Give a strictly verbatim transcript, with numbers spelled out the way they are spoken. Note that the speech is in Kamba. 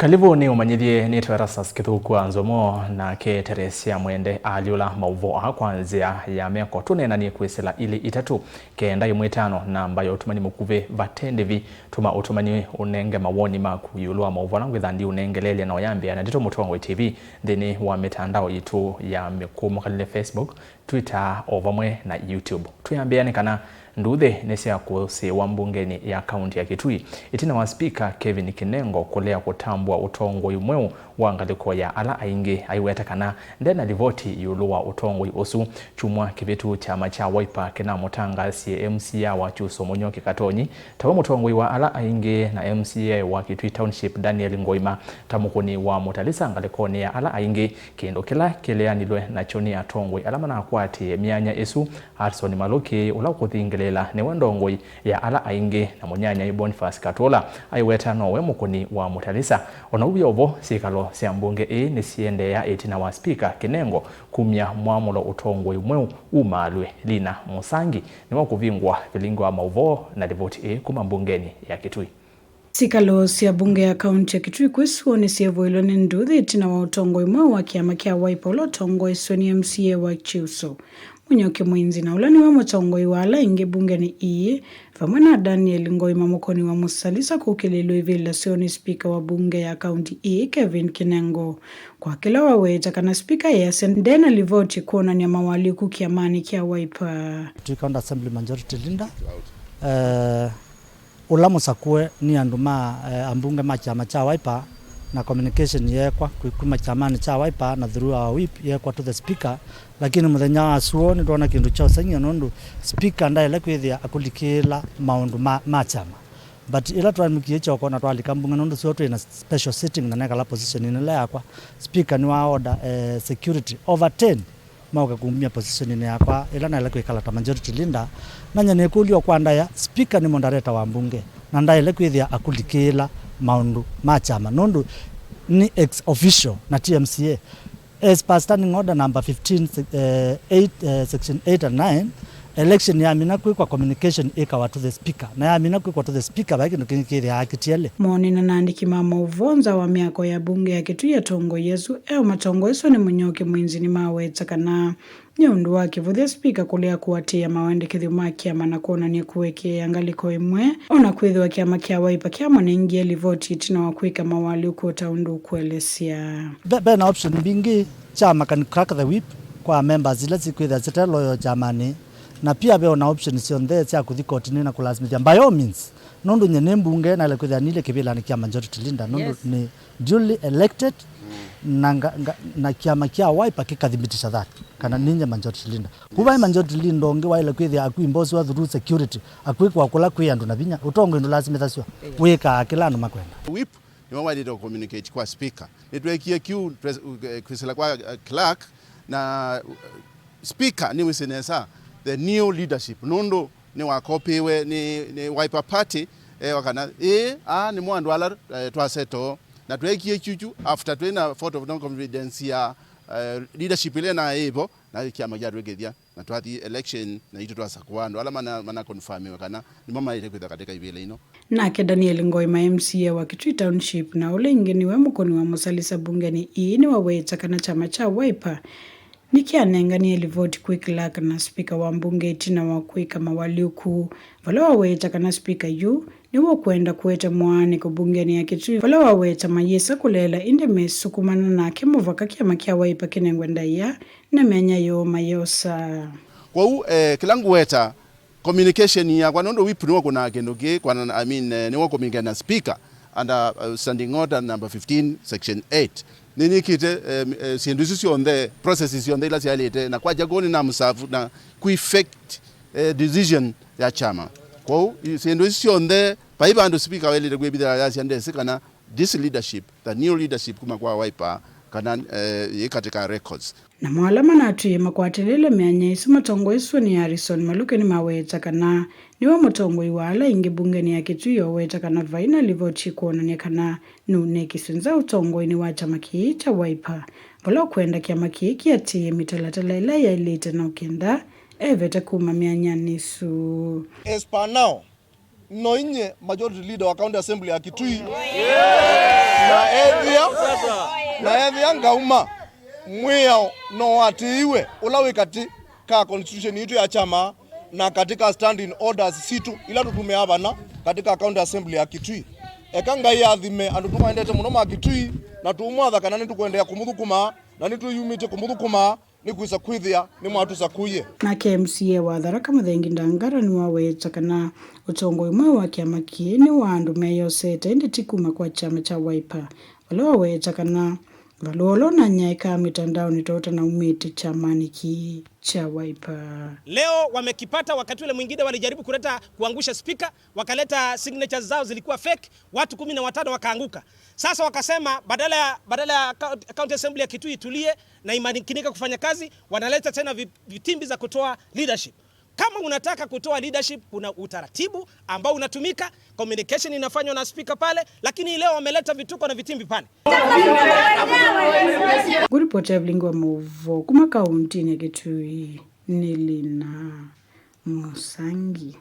Kalĩvũ nĩ ũmanyĩthye, nĩtwa Erastus Kĩthũku wa Nzomo, nake Teresia Mwende alyũla maũvoo aa kwa nzĩa ya meko. Tũneenanie kwĩsĩla ilĩ itatũ, kenda ĩmwe ĩtano, namba ya ũtũmani mũkuvĩ vate ndĩvi. Tũma ũtũmani ũnenge mawoni maku ĩũlũ wa maũvoo ala ngwĩtha ndiũnengeleelya na ũyambĩĩa na ndeto Mũtongoi T V nthĩnĩ wa mĩtandao yitũ ya mĩkũũmũkalĩle, Facebook, Twitter, o vamwe na YouTube. Twĩambĩĩa nĩ kana nduuthĩ nĩsyakũsĩĩwa mbungenĩ ya kaunti ya Kitui, ĩtina wa Spika Kevin Kinengo kũlea kũtambũa ũtongoi mweũ wa ngalĩko ya ala aingĩ, aiweta kana ndena livoti ĩũlũ wa ũtongoi ũsu. Kyumwa kĩvĩtu, kyama kya Wiper kĩnamũtangaasisye M C A wa Kyuso Mũnyoki Katonyi tawe mũtongoi wa ala aingĩ, na M C A wa Kitui Township Daniel Ngoima ta mũkũni wa Mũtalisa ngalĩkonĩ ya ala aingĩ, kĩndũ kĩla kĩleanilwe nakyo nĩ atongoi ala manakwatĩĩe myanya ĩsu. Hudson Malũki, ũla ũkũthingĩlĩĩla, nĩwe ndongoi ya ala aingĩ, na mũnyanyae Boniface Katũla aiweta nowe mũkũni wa Mũtalisa. O na ũu wĩ o vo, syĩkalo sya mbunge ĩĩ nĩsiendeea ĩtina wa Spika Kinengo kumya mwamũlo ũtongoi mweũ umaalw'e. Lina Mũsangi nĩwe ũkũvingũa vilingi wa maũvoo na livoti ĩĩ kuma mbungenĩ ya Kitui. Syĩkalo sya mbunge ya kaunti ya Kitui kwĩsũanĩsya ivoilwe nĩ nduuthĩ ĩtina wa ũtongoi mweũ wa kĩama kya Wiper ũla ũtongoesw'e nĩ M C A wa Kyuso Mũnyoki Mwinzi, na ũla nĩwe mũtongoi wa ala aingĩ mbungenĩ ĩĩ, vamwe na Daniel Ngoima mũkũni wa Mũtalisa kũkĩlĩĩlw'a ivĩla syoo nĩ spika wa mbunge ya kaunti ĩĩ, Kevin Kinengo. Kwa kĩla waweta kana spika easya ndena livoti kwonany'a mawaalyũku kĩamanĩ kya Wiper. Kitui County Assembly Majority Leader, eh, ũla mũsakũe nĩ andũ ma, eh, ambunge ma kyama kya Wiper, na communication yeekwa kwi-, kuma kyamanĩ kya Wiper na through our whip yeekwa to the speaker, lakini mũthenya wa soo nĩtwona kĩndũ kya ũseng'io nũndũ speaker ndaĩle kwĩthĩa akũlikĩĩla maũndũ ma, ma kyama. But ĩla twamũkie kyoko na twalika mbunge nũndũ soo twĩ na special sitting na nekala position ĩla yakwa, speaker nĩwa order, eh, security over ten moka kumya position-inĩ yakwa ĩla naĩle kwĩkala ta majority leader, na nyie nĩkũlya o kwa ndaĩa, speaker nĩ moderator wa mbunge, na ndaĩle kwĩthĩa akũlikĩĩla maũndũ ma kyama nũndũ nĩ ex officio na ti M C A. As per standing order number fifteen, se-, eh, eight, eh, section eight and nine, election yamina kwĩkwa, communication ĩkawa to the speaker, na yamina kwĩkwa to the speaker, vai kĩndũ kĩngĩ kĩthĩaa kĩtiele. Monena na andĩki ma maũvoo nza wa myako ya mbunge ya Kitui, atongoi asu e o matongoeswe nĩ Mũnyoki Mwinzi nĩmaweta kana nĩ ũndũ wa kĩvũthya spika kũlea kũatĩĩa mawendekethyo ma kĩama na kwonany'a kũekeea ngalĩko ĩmwe, o na kwĩthĩwa kĩama kya Wiper kyamanengie livoti ĩtina wa kwĩka mawaalyũku o ta ũndũ ũkũelesya. Ve, ve na option mbingĩ, kyama can crack the whip kwa members ila sikwĩthĩa site loyal kyamanĩ, na pia ve o na option syonthe sya kũthi kotinĩ na kũlasimĩthya, by all means, nũndũ nyie nĩ mbunge, naĩle kwĩthĩa nilye kĩvĩlanĩ kya majority leader, nũndũ nĩ duly elected, na nga, nga, na kyama kya Wiper kĩkathibitisha that kana ninye majority leader. Ku vai majority leader ũngĩ waĩle kwĩthĩa akwimbosewa through security, akwĩkwa kũla kwĩ andũ na vinya. Ũtongoi ndũlasimĩthasw'a, wĩkaa kĩla andũ makwenda. Whip nĩwe waĩlĩte kũ communicate kwa speaker. Nĩtweekie kĩu pres-, eh, kwĩsĩla kwa, eh, clerk, na, eh, speaker nĩwĩsĩ nesa the new leadership, nũndũ nĩwakopĩwe nĩ, nĩ Wiper Party, ewa kana, ĩĩ, aa nĩmo andũ ala, eh, twasettle, na tweekie kyukyu after twĩ na vote of no confidence ya, eh, leadership ĩla naĩ vo, na kyama kyatwĩkĩthya, na twathi election, na itũ twasakũa andũ ala mana, mana confirmiwe kana nĩmo maĩle kwĩthwa katika ivĩla ino. Nake Daniel Ngoima, M C A wa Kitui Township, na ũla ĩngĩ nĩwe mũkũni wa Mũtalisa mbungenĩ ĩĩ, nĩwaweta kana kyama kya Wiper nĩkyanenganie livoti kwĩ clerk na spika wa mbunge ĩtina wa kwĩka mawaalyũku, vala waweta kana spika yu nĩwe ũkwenda kũete mwaanĩko mbungenĩ ya Kitui, vala waweta mayĩsa kũleela, ĩndĩ mesukumana nake mũvaka kyama kya Wiper kĩnengwe ndaĩa na myanya yoo mayosa. Kwoou, eh, kĩla ngũweta communication yakwa, nũndũ whip nĩwe ũkũnaa kĩndũ kĩĩ, kwa, I mean, eh, nĩwe ũkũmingana speaker under, uh, standing order number fifteen, section eight. Nĩnĩkĩte, eh, eh, syĩndũ isu syonthe, processes syonthe ila syaĩlĩte, na kwakya kũu nĩnamũsavu na ku effect, eh, decision ya kyama. Kwoou, i-, syĩndũ isu syonthe, vai vandũ speaker waĩlĩte kwĩvithĩla yasya ndesĩ kana this leadership, the new leadership kuma kwa Wiper, kana, eh, yĩ katika records. Namo ala manatwĩe makwatĩlĩle myanya ĩsu matongoesw'e nĩ Harrison Maluke nĩmaweta kana nĩwe mũtongoi wa ala aingĩ mbungenĩ ya Kitui, oweta kana vai na livoti kwonany'a kana nũnekĩsw'e nza ũtongoinĩ wa kyama kĩĩ kya Wiper, vala ũkwenda kyama kĩĩ kĩatĩĩe mĩtalatala ĩla yaĩlĩte na ũkenda evete kuma myanyanĩ ĩsu. As per now, no inye majority leader wa County Assembly ya Kitui. Na ethĩa, na ethĩa ngauma, mwĩao no watĩĩwe ũla wĩ katĩ ka constitution yitũ ya kyama na katĩ ka standing orders sitũ ila tũtũmĩaa vana katĩ ka County Assembly ya Kitui. Eka Ngai athime andũ tũmaendete mũno ma Kitui, na tũũmwatha kana nĩtũkũendeea kũmũthũkũma, na nĩtwĩyumĩtye kũmũthũkũma, nĩkwĩsa kwĩthĩa nĩmwatũsakũie. Nake M C A wa Tharaka Mũthengi Ndangara nĩwaweta kana ũtongoi mweũ wa kĩama kĩĩ nĩ wa andũ meyosete, ĩndĩ ti kuma kwa kyama kya Wiper, vala waweta kana valũa ũla ũnanyaĩkaa mĩtandaonĩ twaũtanaumĩte kyamanĩ kĩĩ kya Wiper. Leo wamekipata, wakati ule mwingine walijaribu kuleta kuangusha spika, wakaleta signatures zao zilikuwa fake, watu kumi na watano wakaanguka. Sasa wakasema badala ya, badala ya County Assembly ya Kitui itulie na imakinike kufanya kazi, wanaleta tena vi-, vitimbi za kutoa leadership. Kama unataka kutoa leadership, kuna utaratibu ambao unatumika, communication inafanywa na spika pale, lakini leo wameleta vituko na vitimbi pale. Kũripoti ya vilingi wa maũvoo kuma kauntinĩ ya Kitui nĩ Lina Mũsangi.